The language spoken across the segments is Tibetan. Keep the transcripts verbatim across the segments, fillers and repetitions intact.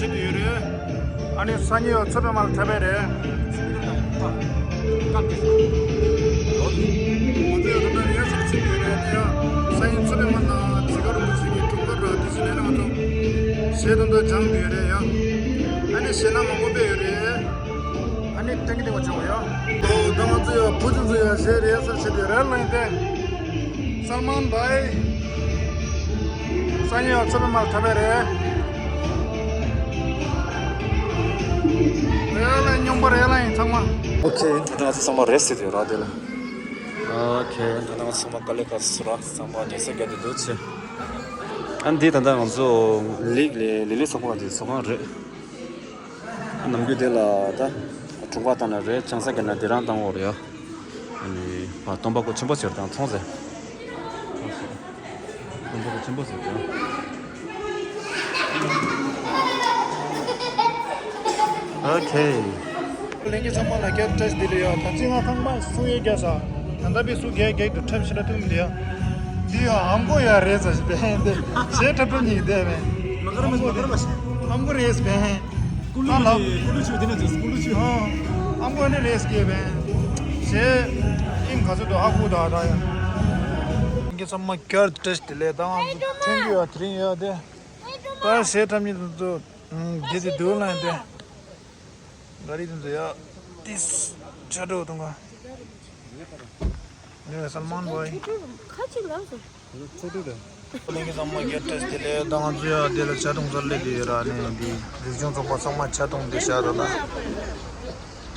ཡོད་རེད། ཨ་ནི་སང་ཉིན་ཡང་མཚོ་པདྨ་ལ་འཁྲབ་པ་རེད། ང་ཚོ་ཡང་ད་ལྟ་རི་ཧར་སལ་བྱེད་ཀྱི་ཡོད་རེད། དེ་ཡང་སང་ཉིན་མཚོ་པདྨ་ནང་ཛི་ག་རིན་པོ་ཆེ་གི་སྒྲུབ་སྐར་ར་དེ་ཚོ་ལས་ང་ཚོ་གཞས་ད་ལྟ་སྦྱངས་བསྡད་ཡོད་རེད་ཡ། ཨ་ནི་གཞས་སྣ་མང་པོ་སྤེལ་ཡོད་རེད། ཨ་ནི་ཏན་གི་ཏན་པ་བྱེད་དགོས་ཡ། ཨོ་ད་ང་ཚོ་ཡང་བུ་ཆུང་ཚོ་ཡང་གཞས་རི་ཧར་སལ་བྱེད་དུས་རེད་ལ་ཡིན་ཏེ། སལ་མཱན་བྷའི། སང་ཉིན་ཡང་མཚོ་པདྨ་ལ་འཁྲབ་པ་རེད། རེད་ལ་སྙོམས་པོ་རེད་ལ་ཡིན་ཚང་མ། ཨོ་ཁེ། ད་ང་ཚོ་ཚང་མ་རེད་ཟེར་དུས་ར་དེ་ལ། ཨོ་ཁེ། ད་ང་ཚོ་ཚང་མ་དཀའ་ལས་ཁག་སོང་ར། ཚང་མ་ཉལ་ས་བརྒྱབ་སྟེ་འདུག་ཆེ། ཨ་འདི་ད་ལྟ་ང་ཚོ་ལིག་ལེ་ལི་ལི་ཚོགས་པ་དེ་ཚོགས་ཁང་རེད། ནམ་རྒྱུན་དེ་ལ་ད་དྲུང་པ་དང་ལ་རེད། ཆང་ས་ག་ན་དེ་རང་བཏང་འོ་རེད་ཡ། ཨ་ནི་བ་སྟོན་པ་ཀོ་ཆེན་པོ་ཟེར་དང་ཚོང་ཟེར། སྟོན་པ་ཀོ་ཆེན་པོ་ཟེར་དང་། ཨོ་ཁེ། ལྷན་རྒྱས་ཚང་མ་ལ་བསྐྱར་བཀྲ་ཤིས་བདེ་ལེགས་ཡ། ད་ཅི་ང་ཁང་པ་སུ་ཡོད་རྒྱ་ས། ད་ལྟ་པའི་སུ་རྒྱ་རྒྱ་དུ་ཁྲབ་ཤི་ར་ཐུག་མི་འདི་ཡ། འདི་ཡ་ཨམ་གོ་ཡ་རེད་ས་ཞིག་བས་འདི་ཞེ་ཁྲབ་ཁྲབ་ཉིད་བསྡད་བས། མ་ཀར་མ་ཤི་མ་ཀར་མ་ཤི། ཨམ་གོ་རེད་བས། ཀུ་ལུ་ལ་ལ། ཀུ་ལུ་ཆུ་དེ་ན་ཆུ་ཀུ་ལུ་ཆུ། ཨ་ཨམ་གོ་ནི་རེད་སྐྱེས་བས། ཞེ་ཨིན་ག་ཚོད་དུ་ཧ་གོ་ད་ད་ཡ། ལྷན་རྒྱས་ཚང་མ་བསྐྱར་བཀྲ་ཤིས་བདེ་ལེགས། ད་ང་ཚོ་ཐོན་རྒྱུ་ཡ་དེ་རིང་ཡ་དེ། ད་ཞེ་ཁྲབ་ཉིད་དུ་དགེ་དེ་དུ་ལ་དེ། ག་རེ་དུ་ཡ། ཏིས་ཆ་འགྲོ་དུང་ག་ནས་སལ་མཱན་བྷའི། ཁ་ཅིག་ལ་སོ། ལྷན་རྒྱས་ཚང་མ་བསྐྱར་བཀྲ་ཤིས་བདེ་ལེགས། ད་ང་ཚོ་ཡ་དེ་ལ་ཆ་འཐུང་ཚར་ལེ་དེ་ཡོད་ར། ནས་འདི་རིག་གཞུང་ཚོགས་པ་ཚང་མ་ཆ་འཐུང་དེ་བཞག་ད་ལ།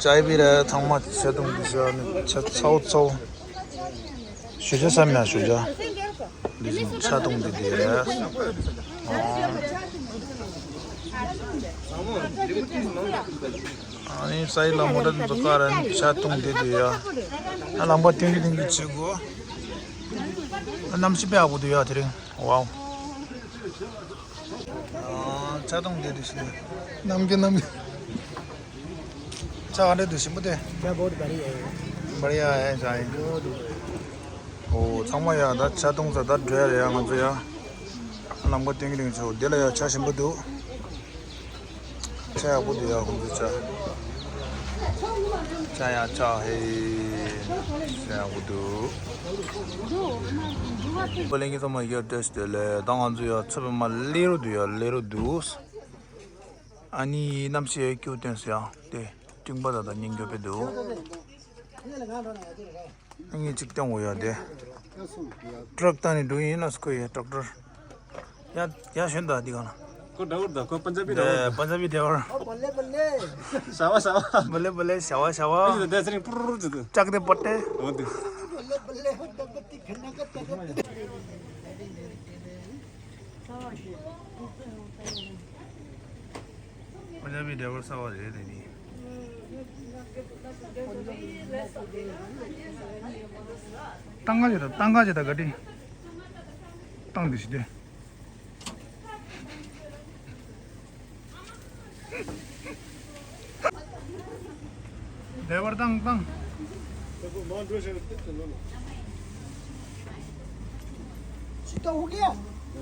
ཅའི་བི་ར་ཚང་མ་ཆ་འཐུང་དེ་བཞག་ནས་ཆ་ཚའོ་ཚའོ། ཞུ་ཆ་བསམ་ཡ་ཞུ་ཆ། འདི་བཞིན་ཆ་གཏོང་འདི་འདི་རེད། ཨ་ནི་ས་ཡི་ལ་མོ་ཊ་འདི་ཚོ་ཀ་ར་ནི་ཆ་གཏོང་འདི་འདི་ཡ། ཨ་ལམ་པ་ཏིང་གི་ཏིང་གི་བྱེད་དགོས། ཨ་གནམ་གཤིས་དཔེ་ཡག་པོ་འདུག་ཡ་དེ་རིང་། ཝའོ། ཨ་ཆ་གཏོང་འདི་འདི་ཞིག་ནམ་གི་ནམ་གི། ཆ་ག་འདྲ་འདུག་ཞིམ་པོ་དེ། ཆ་བོར་བར་ཡ། བར་ཡ་ཡ་ཆ་ཡིན། ཨོ་ཚང་མ་ཡ་ད་ཆ་འཐུང་ས་ད་འགྲོ་ཡ་རེད་ཡ། ང་ཚོ་ཡ་ལམ་ཁ་སྟོན་གི་རིང་ཆོག་དེ་ལ་ཡ་ཆ་ཞིམ་པོ་འདུག་ཆ་ཡག་པོ་འདུག་ཡ། ཁོང་ཚོ་ཆ་ཆ་ཡ་ཆ་ཧེ་ཆ་ཡག་པོ་འདུག་ཨོ་ལྷན་རྒྱས་ཚང་མ་ཡ་བཀྲ་ཤིས་བདེ་ལེགས། ད་ང་ཚོ་ཡ་མཚོ་པདྨ་སླེབས་རོགས་འདུག་ཡ། སླེབས་རོགས་འདུག་ཨ་ནི་གནམ་གཤིས་ཡ་སྐྱིད་པོ་སྟོན་སོང་ཡ། དེ་སྤྲིན་པ་ད་ད་ཉིན་འགྱུར་བས་འདུག་ངས་གཅིག་བཏང་འོ་ཡ་དེ། ཊྲག་བཏང་ནས་འགྲོ་ཡིན་ལ་སྐོ་ཡ་ཊྲག་ཊར། ཡ་ཡ་ཞོན་ད་འདི་ག་ལ། ཁོ་འདྲ་བོར་ད་ཁོ་པན་ཇ་བི་འདྲ་བོར། པན་ཇ་བི་འདྲ་བོར། བྱ་བ་བྱ་བ། བ་ལེ་བ་ལེ་བྱ་བ་བྱ་བ། ཨེ་ད་ཚེ་རིང་པུར་ཙི་ཙི། ལྕགས་དེ་པོ་ཏེ། འོ་དེ། པན་ཇ་བི་འདྲ་བོར་གསར་བ་རེད་དེ་ནི། ཏང་ག་ཅེ་ད་ཏང་ག་ཅེ་ད་ག་ཏི། ཏང་དེ་ཞི་དེ། འདྲ་བོར་ཏང་ཏང་།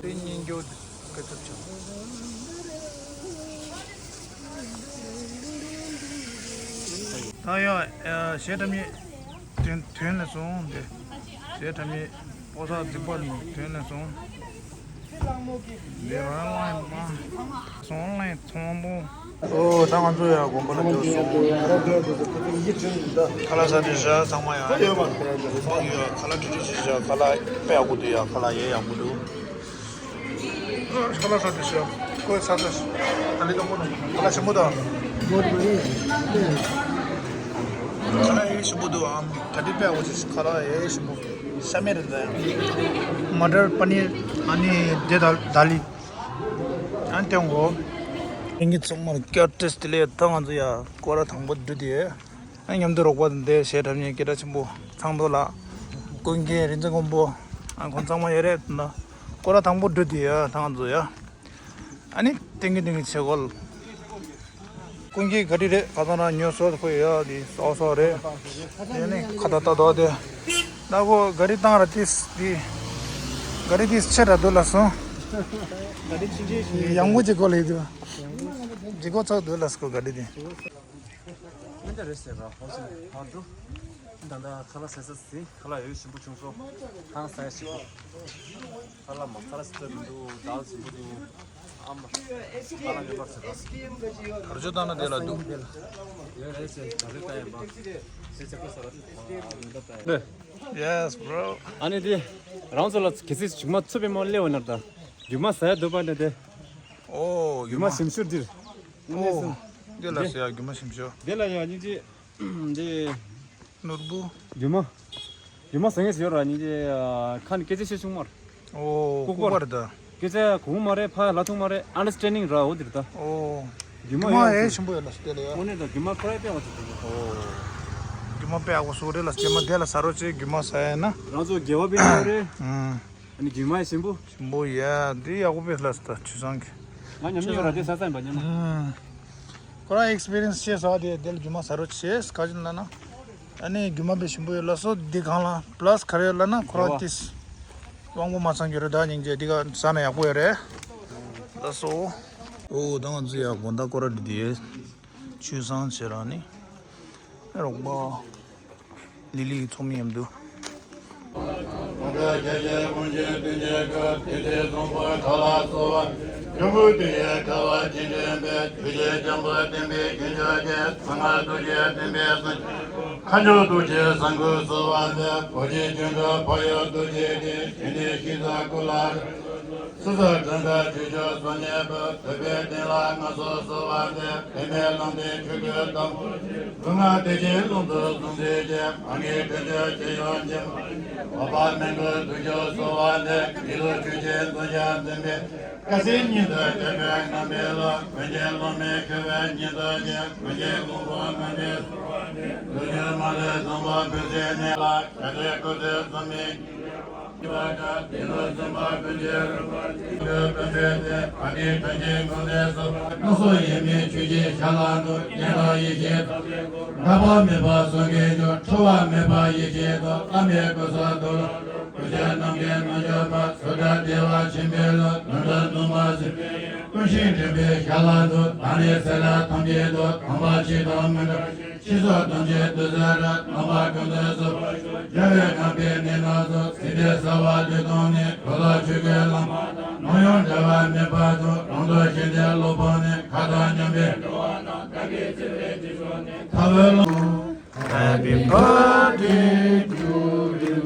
དེ་སྙིང་རྗེ་བོ་དེ་སྐད་ཐབས་ཆག་ད་ཡ་གཞས་འཁྲབ་མཁན་དོན་དོན་ལ་སོང་དེ། གཞས་འཁྲབ་མཁན་པོ་ས་རྫིག་པ་ནི་དོན་ལ་སོང་། འདི་རང་ལ་མ་སོང་ལ་ཚོང་པོ། ཨོ་ད་ང་ཚོ་ཡ་དགོན་པ་ལ་འགྲོ་སོང་། ཁ་ལག་ཟ་དུས་བཞག་ཚང་མ་ཡ། ཁ་ལག་ཁྲི་ཁྲི་ཞིག་བཞག་ཁ་ལག་དཔེ་ཡག་པོ་འདུག་ཡ། ཁ་ལག་ཡས་ཡག་པོ་འདུག་ཁ་ལག་ཟ་དུས་ཤོག་ཁོའི་ས་ས་ཨ་ནི་ཀོ་ནོ་ཁ་ལག་ཆེན་པོ་དང་། ཁ་ལག་ཡས་ཞིམ་པོ་འདུག་ཨམ་ག་དུས་དཔེ་ཡག་པོ་ཅིག་ཁ་ལག་ཡས་ཞིམ་པོ། ཤ་མེད་རེད་ད་ཡང་། མ་ཊར་པ་ནིར་ཨ་ནི་དེ་དཱ་ལི། ཨ་ནི་སྟོན་གོ། ལྷན་རྒྱས་ཚང་མར་བསྐྱར་བཀྲ་ཤིས་བདེ་ལེགས། ད་ང་ཚོ་ཡ་སྐོར་ར་དང་པོ་འགྲོ་དུས། ཨ་མཉམ་དུ་རོགས་པ་དང་དེ་གཞས་འཁྲབ་མཁན་སྐད་གྲགས་ཆེན་པོ་ཚངས་མདོག་ལགས། ཀུན་མཁྱེན་རིག་འཛིན་མགོན་པོ། ཨ་ཁོང་ཚང་མ་ཡོད་རེད་ད། སྐོར་ར་དང་པོ་འགྲོ་དུས་ཡ་ད་ང་ཚོ་ཡ། ཨ་ནི་ཏིང་གི་ཏིང་གི་བྱེད་སྒོ། ཀུན་མཁྱེན་ག་དུས་རེད་ག་ཚང་ར་ཉོ་སོ་ཁོ་ཡ་དེ་སོ་སོ་རེད། དེ་ནི་ཁ་ད་ལྟ་དོ་དེ། ད་ཁོ་ག་རི་བཏང་ར་ཏིས་དེ། ག་རི་ཏིས་ཆེ་ར་འདུག་ལ་སོང་། ཡང་མོ་ཅིག་གོ་ལེ་དུ། ཇི་གོ་ཚག་འདུག་ལ་སྐོ་ག་དེ་དེ། མི་འདྲ་རེད་ཟེར་ར། ཧོ་སི་ཧ་འགྲོ། ད་ལྟ་ཁ་ལག་ཟ་ས་ཟིན། ཁ་ལག་ཡོད་ཞིམ་པོ་བྱུང་སོང་། ཧང་ཟ་ཡ་ཞིམ་པོ། ཁ་ལག་མ་ཁ་ལག་ཟ་ས་མི་འདུག། དལ་ཞིམ་པོ་འདུག། ཨ་མ། ཁ་ལག་ཡོད་པར་ཟེར་ར། གར་ཇོ་དང་ན་དེ་ལ་འདུག། ཡོད་རེད་ཟེར། ག་རེ་ལྟ་ཡིན་པ། ཟེར་ཆག་པ་ཟ་ར། ཨ་མི་འདྲ་ལྟ་ཡིན། Yes, bro. ཨ་ནི་དེ། རང་ཚོ་ལ་གལ་སྲིད་རྒྱུ་མ་འཚོ་བའི་མོ་སླེབས་པ་ན་ད། རྒྱུ་མ་ཟ་ཡ་འདོད་པ་འདྲ་དེ། ཨོ། རྒྱུ་མ་ཞིམ་ཤོས་འདིར། ཨོ། འདི་ལ་ཟེར་ཡ་རྒྱུ་མ་ཞིམ་ཤོས། འདི་ལ་ཡ་སྙིང་རྗེ། འདི། ནོར་བུ། རྒྱུ་མ། རྒྱུ་མ་ཟ་ངེས་ཡོད་ར་སྙིང་རྗེ། ཁ་ནས་སྐད་ཆ་བཤད་ཆུང་མར། ཨོ། ལྐུགས་པར་ལྐུགས་པར་ད། སྐད་ཆ་གོ་མ་རེད། ཕ་ལ་ཐུག་མ་རེད། ཨན་ཌར་སི་ཊེན་ཌིང་ར་འོ་འདིར་ད། ཨོ། རྒྱུ་མ་རྒྱུ་མ་ཡོད་ཨེ་ཞིམ་པོ་ཡོད་ལ་སྟེ་ལ་ཡ། དངོས་གནས་ད་རྒྱུ་མ་ཁོ་ར་ཡ་དཔེ་བ་ཅིག་འདུག། ཨོ། རྒྱུ་མ་དཔེ་ཡག་པོ་བཟོ་རེད་ལ། རྗེས་མ་དེ་ལ་ཟ་རོགས་བྱེད། རྒྱུ་མ་ཟ་ཡ་ན། རང་ཚོ་དགེ་བ་སྤེལ་ཡོད་རེད། ཨང་། ཨ་ནི་རྒྱུ་མ་ཡ་ཞིམ་པོ། ཞིམ་པོ་ཡ། འདི་ཡག་པོ་དཔེ་ལ་ད་ཆུ་བཟང་གི། ང་ཉམས་མྱོང་ཡོད་ར་དེ་ཟ་ས་ཡིན་པ་ཉམས་མ། ཨང་། ཁོ་རང་ཨེག་སི་པི་རི་ཡན་སི་བྱས་ཟ་བ་དེ་དེ་ལ་རྒྱུ་མ་ཟ་རོགས་བྱེད། ག་ཅི་ལ་ན། ཨ་ནི་རྒྱུ་མ་དཔེ་ཞིམ་པོ་ཡོད་ལ་སོ། འདི་གང་ལ་པ་ལ་སི་ག་རེ་ཡོད་ལ་ན་ཁོ་རང་ཏིས། དབང་པོ་མ་ཚང་གི་རེད་ད་སྙིང་རྗེ། འདི་ག་ཟ་ན་ཡག་པོ་ཡོད་རེད་ལ་སོ། ཨོ་ད་ང་ཚོ་ཡ་དགོང་དག་སྐོར་ར་འདི་དེ་ཆུ་བཟང་བྱེད་ར་ནི། རོགས་པ། ལི་ལི་ཚོགས་མི་མཉམ་དུ། ཁོང་ཁྲོ་རྒྱལ་བྱེད་ཀུན་གྱི་མཐུན་རྐྱེན་ཀུན། དེ་ཚེ་བཟང་པོ་ཁ་ལ་གསོལ་བ། འབྱུང་པོའི་དུས་ཡུན་ཁ་བ་ཅན་འདྲེན་པའི། ཆོས་ཀྱི་འཇམ་དཔལ་བསྟན་པའི་རྒྱུན་གཅོད་ཅིང་། གསང་སྔགས་རྡོ་རྗེ་བསྟན་པའི་སྲུང་། མཁའ་འགྲོ་རྡོ་རྗེ་གསང་འཁོར་གསོལ་བ་འདེབས། འོ་ཇོ་ཁྱོད་འགྲོ་འཕགས་ཡུལ་རྡོ་རྗེ་གདན། ཞིང་འདི་གཤེགས་ས་ཀུ་ལ། སྲིད་ཞིའི་དགྲ་སྡེ་ཆོས་སྐྱོང་སྲོག་ཉེན་པའི། ཐུབ་པའི་གདན་ལ་མངའ་གསོལ་གསོལ་བ་འདེབས། པདྨའི་ལུང་བསྟན་ཆོས་སྐུའི་དམ། སྐུ་ལྔ་བདེ་ཆེན་ཀློང་དུ་ཟུང་འཇུག་ཅིང་། མ་ངེས་འདྲེན་བྱེད་ཆོས་དབྱིངས་འབྱིན་པ། འོད་དཔག་མེད་སྐུ་མདུན་བསྐྱོད་གསོལ་བ་འདེབས། ཡིད་བཞིན་ཆོས་ཀྱི་མཚོན་ཆ་འཛིན་པའི། སྐུ་ཚེ་སྙིགས་དུས་འཁྱམས་པའི་ངང་པའི་བློ། ཀུན་མཁྱེན་སློབ་མའི་ཁྱད་པར་ཉིད་དུ་ཞེན། ཀུན་མཁྱེན་ཀློང་དུ་མི་འདུས་སུ། ལུས་ཉོན་མ་ལུས་བཟང་པོ་ཀུན་ཟད་ནས་ལ། བྱ་བྲལ་སྐུ་ཚེ་བཟང་པོའི། སྣང་སྲིད་ཡེངས་མེད་ཆོས་ཀྱི་ཞལ་ལ་འདུད། ཡེ་ནས་ཡེ་ཤེས་དག་པའི་སྐུ། འགག་པ་མེད་པ་གསུང་གིས་འཇུག། འཁྲུལ་བ་མེད་པ་ཡེ་ཤེས་རྡོ། བླ་མེད་སྐུ་གསུང་ཐུགས་ལ། ཀུན་ཁྱབ་རྣམ་མཁྱེན་རྣལ་འབྱོར་པ། སུ་དག་བདེ་བ་ཆེན་པོའི་ལུས། ལུས་འདྲ་གདུང་མ་སྲིད་པའི། ཀུན་ཤེས་འདྲེན་པའི་ཞལ་ལ་འདུད། ད་ནི་ཚེ་རབས་ཐམས་ཅད་དུ། དམ་པ་ཆོས་དང་མི་འབྲལ། ཕྱི་སོགས་ཐམས་ཅད་འདུལ་མཛད་རབ། རྣམ་པ་ཀུན་ཏུ་སོ། རྒྱལ་བའི་ཁང་པའི་གནས་རྣམས་སུ། སྲིད་པའི་ས་བོན་རྡུལ་དང་ནི། འགྲོ་ལ་ཆོས་ཀྱི་ལམ། ནམ་ཡང་འབྲལ་བ་མེད་པར་འགྲོ། རང་དོན་ཤེས་འདི་བློ་སྤངས་ནས། ཁ་དང་མཉམ་པའི་འགྲོ་བ་རྣམས། བདག་གིས་ཚེ་རབས་ཀྱི་ཕྱོགས་ནས། ཐར་པའི་ལམ། Happy birthday to you.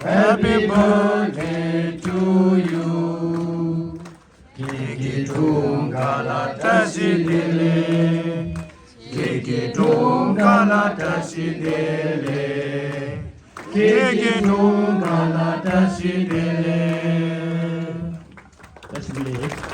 Happy birthday to you. ཁྱེད་ཀྱི་འཁྲུངས་སྐར་ལ་བཀྲ་ཤིས་བདེ་ལེགས། ཁྱེད་ཀྱི་འཁྲུངས་སྐར་ལ་བཀྲ་ཤིས་བདེ་ལེགས། ཁྱེད་ཀྱི་འཁྲུངས་སྐར་ལ་བཀྲ་ཤིས་བདེ་ལེགས། བཀྲ་ཤིས་བདེ་ལེགས།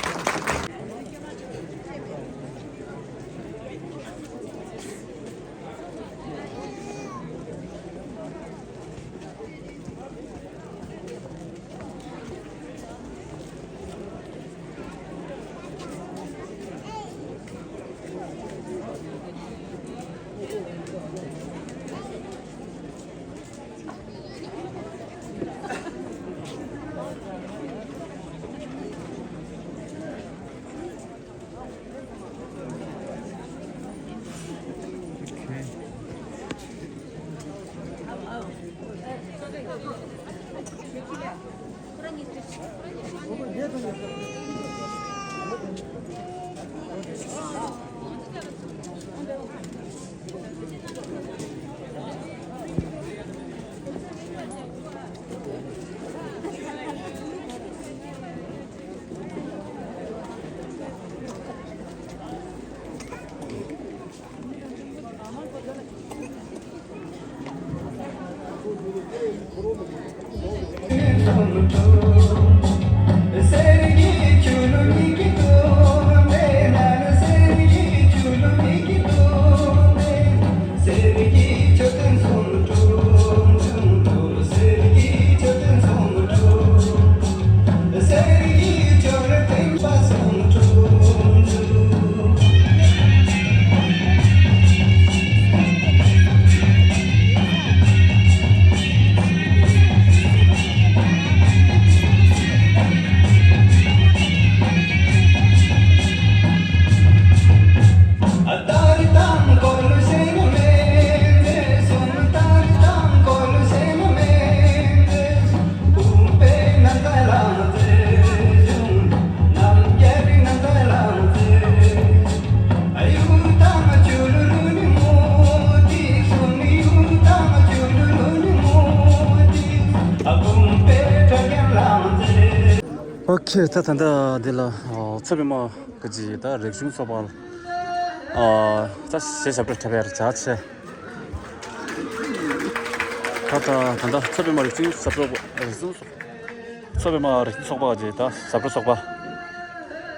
ཁྱེད་ད་ད་ལྟ་འདི་ལ་ཨོ་མཚོ་པདྨ་གི་ཅི་ད་རིག་གཞུང་ཚོགས་པ་ཨ་ད་གཞས་ཞབས་བྲོ་འཁྲབ་པར་བྱ་ཆེ། ད་ད་ད་ལྟ་མཚོ་པདྨ་རིག་གཞུང་ཞབས་བྲོ་རིག་གཞུང་ཚོགས་མཚོ་པདྨ་རིག་གཞུང་ཚོགས་པ་ཅི་ད་ཞབས་བྲོ་ཚོགས་པ།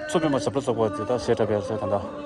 མཚོ་པདྨ་ཞབས་བྲོ་ཚོགས་པ་ཅི་ད་གཞས་འཁྲབ་པར་བྱ་ད་ལྟ།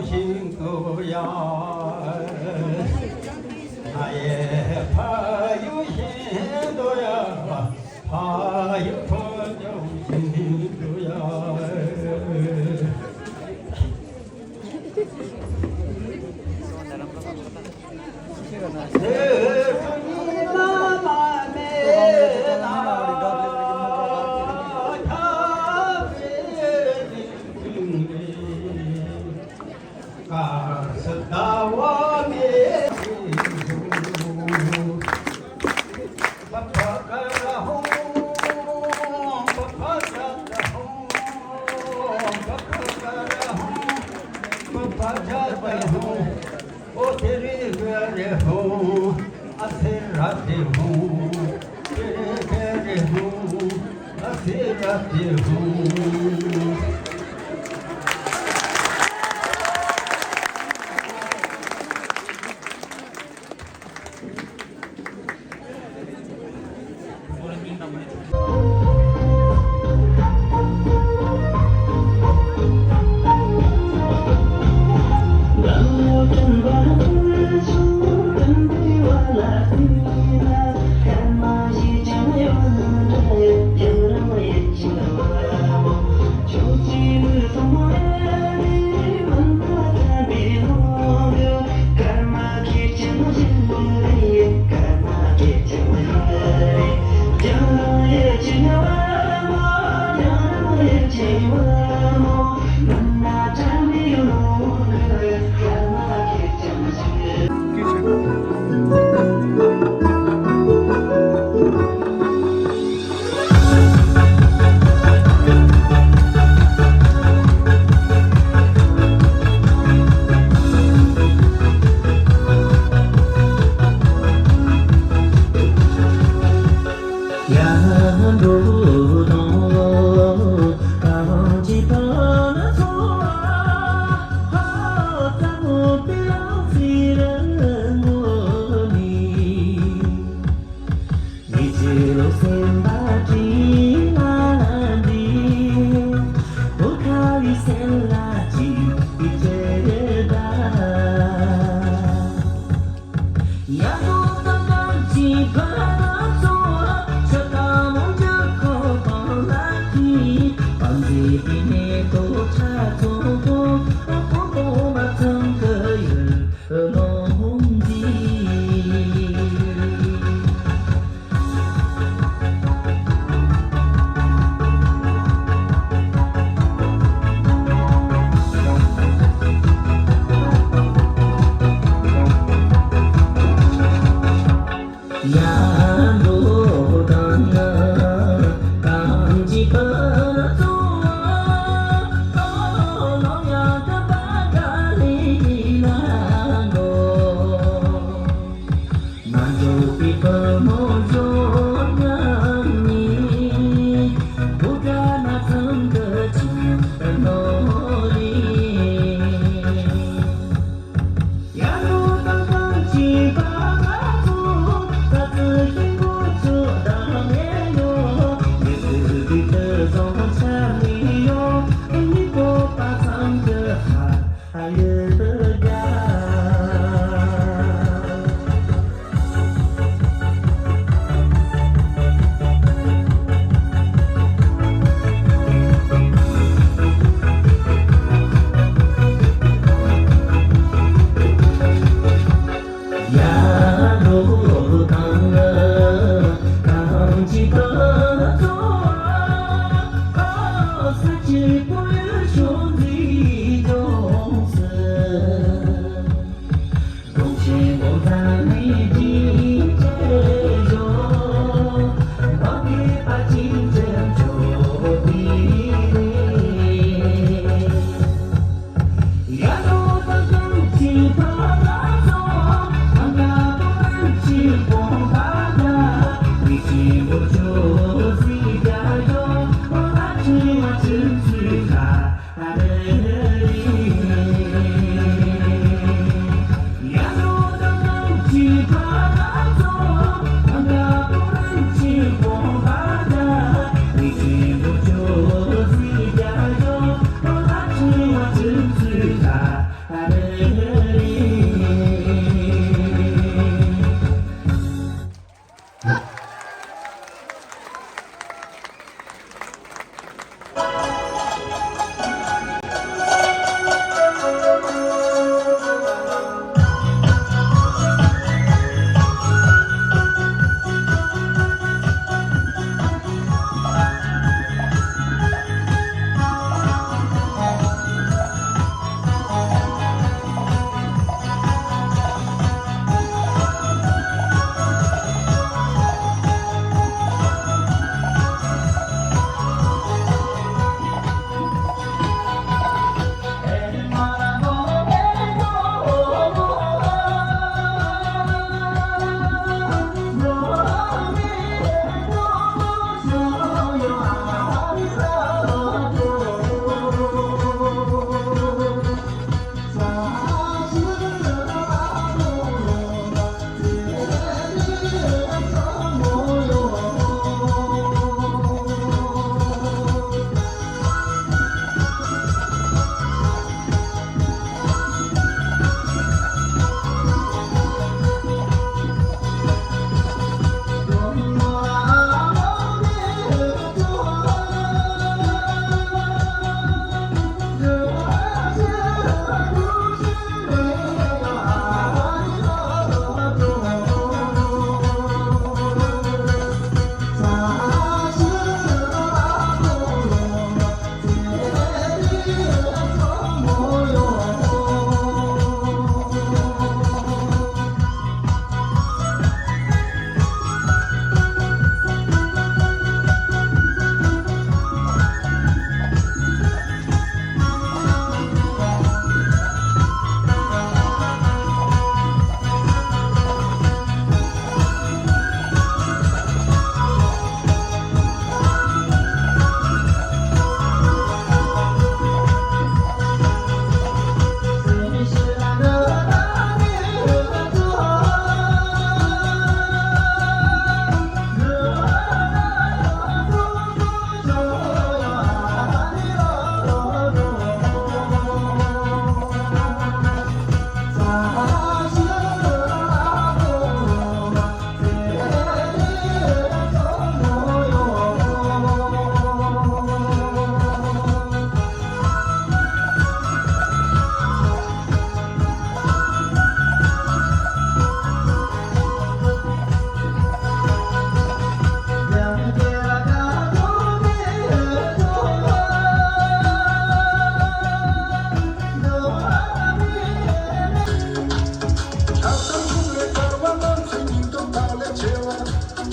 ཤིན་ཏུ་ཡ། ང་ཡི་ཕ་ཡུལ་ཤིན་ཏུ་ཡ། ཕ་ཡུལ་ཕུན་ཚོགས་ཤིན་ཏུ་ཡ། ओ तेरी मेरे हूँ, आशीर्वाद हूँ, तेरे मेरे हूँ, आशीर्वाद हूँ।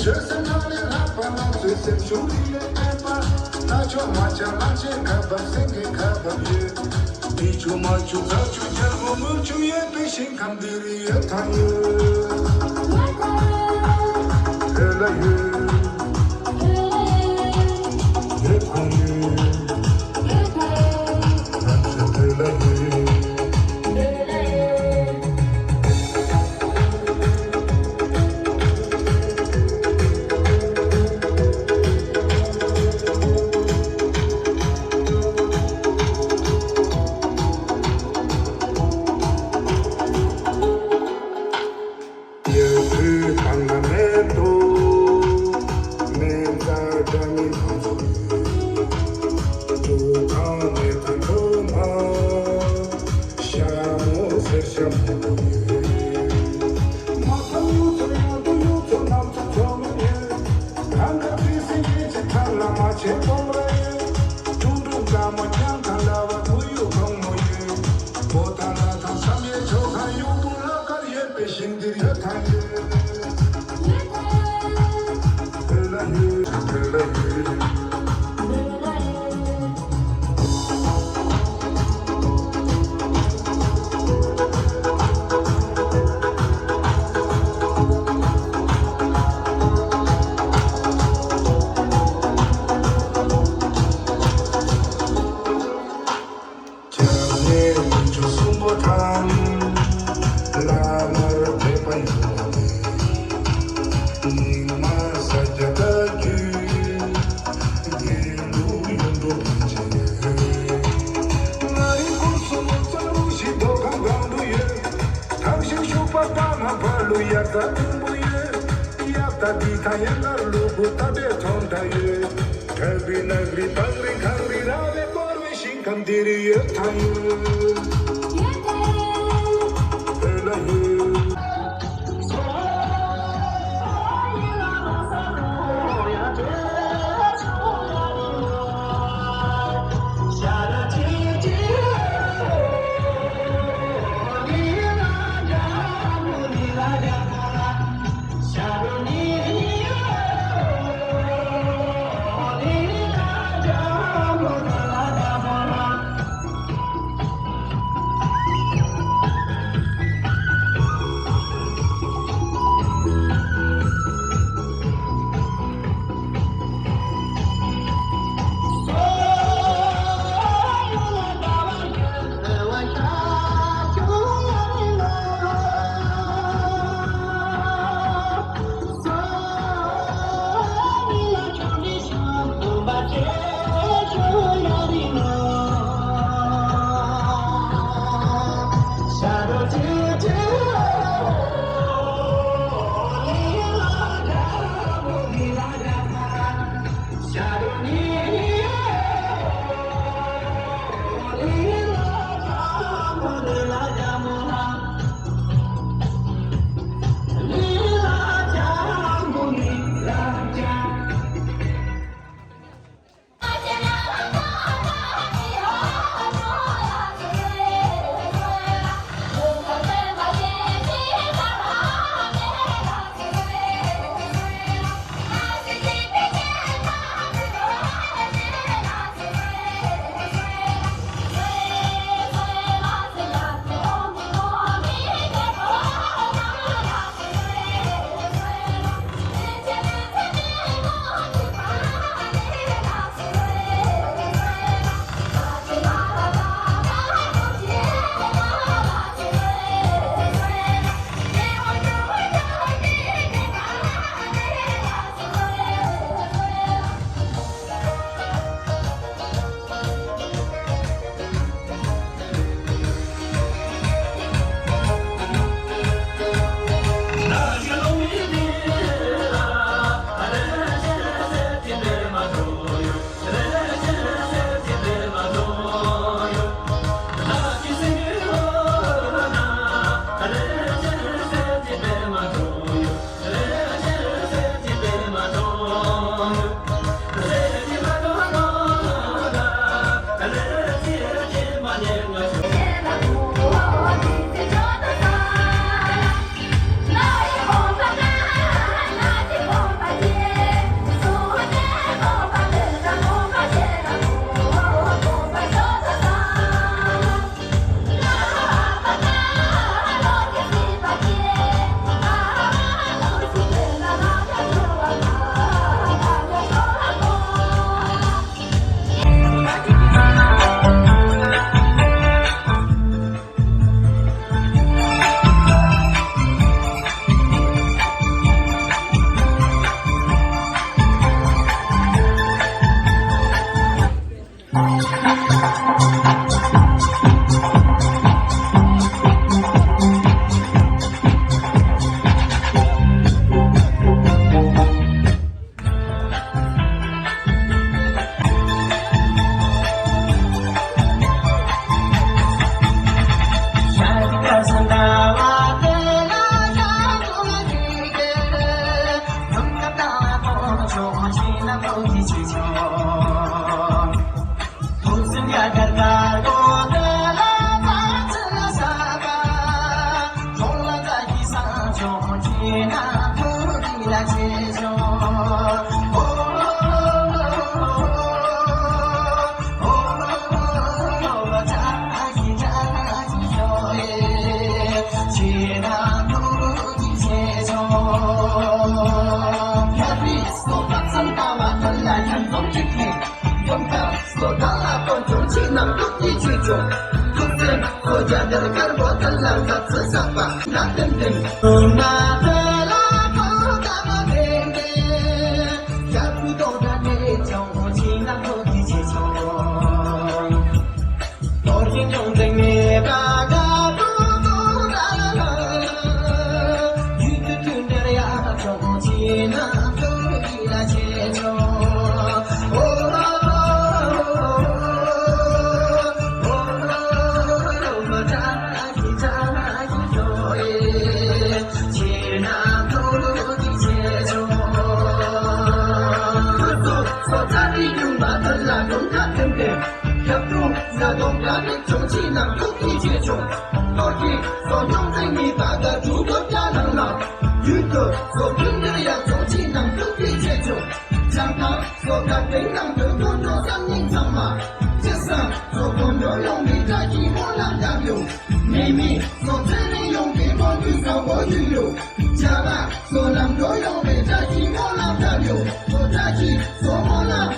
ཆོས་སེམས་ནང་ལས་ལྷག་པ་ང་ཚོའི་སེམས་བྱུང་རིག་ལས་དད་པ། ལྷ་ཆོས་མ་ཆགས་ལྷ་ཆེན་ཁ་བབས་སེང་གེ་ཁ་བབས་ཡོད། མི་ཆུང་མ་ཆུང་ཚ་ཆུང་རྒྱལ་པོ་མུ་ཆུང་ཡོད་པའི་ཞིང་ཁམས་འདི་རུ་ཡོད་དང་ཡོད། ཡོད་ལ་ཡོད། ཡོད་དང་ཡོད། ང་ཚོའི་བོད་ལ་ཡོད། ཡོད་དུས་གང་ན་མེད་དོ། མེད་ཙང་འདྲ་མིན་ཁོང་ཚོ་ཡོད། དུ་གང་མེད་དང་དུ་མ། ཤ་མོ་ཟེར་ཤ་མོ་ཡོད། མ་ཐང་ཡུག་ཚོ་ཡོད་དུ་ཡུག་ཚོ་ནམ་ཚོ་ཚོ་མི་ཡོད། གང་ག་དུས་སེང་གེ་ཅི་ཐང་ལ་མ་ཆེན་པོ་རེད། ཀྲུང་ཀྲུང་དཀར་མོ་རྐྱང་ཁ་ལ་བ་ཁོ་ཡུག་གང་མོ་ཡོད། བོ་ད་ལ་ཐང་བསམ་ཡས་ཆོ་ཁ་ཡུག་པོ་ལ་དཀར་ཡོད་པའི་ཞིང་འདིར་ཡོད་ཐང་ཡོད། བོད་ལ་ཡོད་བོད་ལ་ཡོད། ཆགས་ནས་མི་ཆོག་གསུང་པོ་དང་། བླ་མར་ཕེབས་པ་ཡིན་ནོ། ལུ་དབྱར་རྩྭ་དགུན་འབུ་ཡོད། དབྱར་རྩྭ་འདི་དང་ཡན་ལག་ལུ་གུ་ད་ལྟའི་ཐོག་མཐའ་ཡོད། བྲག་རི་ནགས་རི་སྤང་རི་གངས་རི་ར་བས་བསྐོར་བའི་ཞིང་ཁམས་འདིར་ཡོད་དམ། ཡོད་དེ། ཡོད་ན་ཡོད། ལ་ནི་ཅོང་ཅི་ནང་ཐུག་གི་ཆེ་ཆུང་། ལོ་རྒྱུས་སོགས་ཡོངས་འཛིན་ནི་ད་ག་གྲུ་གུ་བརྒྱ་ནང་ལ། ཡུལ་དུ་སོགས་ཀུན་འདིར་ཡང་ཅོང་ཅི་ནང་ཐུག་གི་ཆེ་ཆུང་། བྱང་ཐང་སོགས་དགའ་ལྡན་ནང་དུ་དགོན་གྲོང་གསར་རྙིང་ཚང་མ། ཅི་བསམ་སོགས་དགོན་འགྲོ་ཡོང་བའི་བཀྲ་ཤིས་སྨོན་ལམ་བཏབ་ཡོད། མེ་མི་སོགས་ཚེ་རིང་ཡོང་གི་སྨོན་གྱི་ས་འོ་ཡུལ་ཡོད། བྱ་བ་སོགས་ལམ་འགྲོ་ཡོང་བའི་བཀྲ་ཤིས་སྨོན་ལམ་བཏབ་ཡོད། སོགས་བཀྲ་ཤིས་སོགས་སྨོན་ལམ།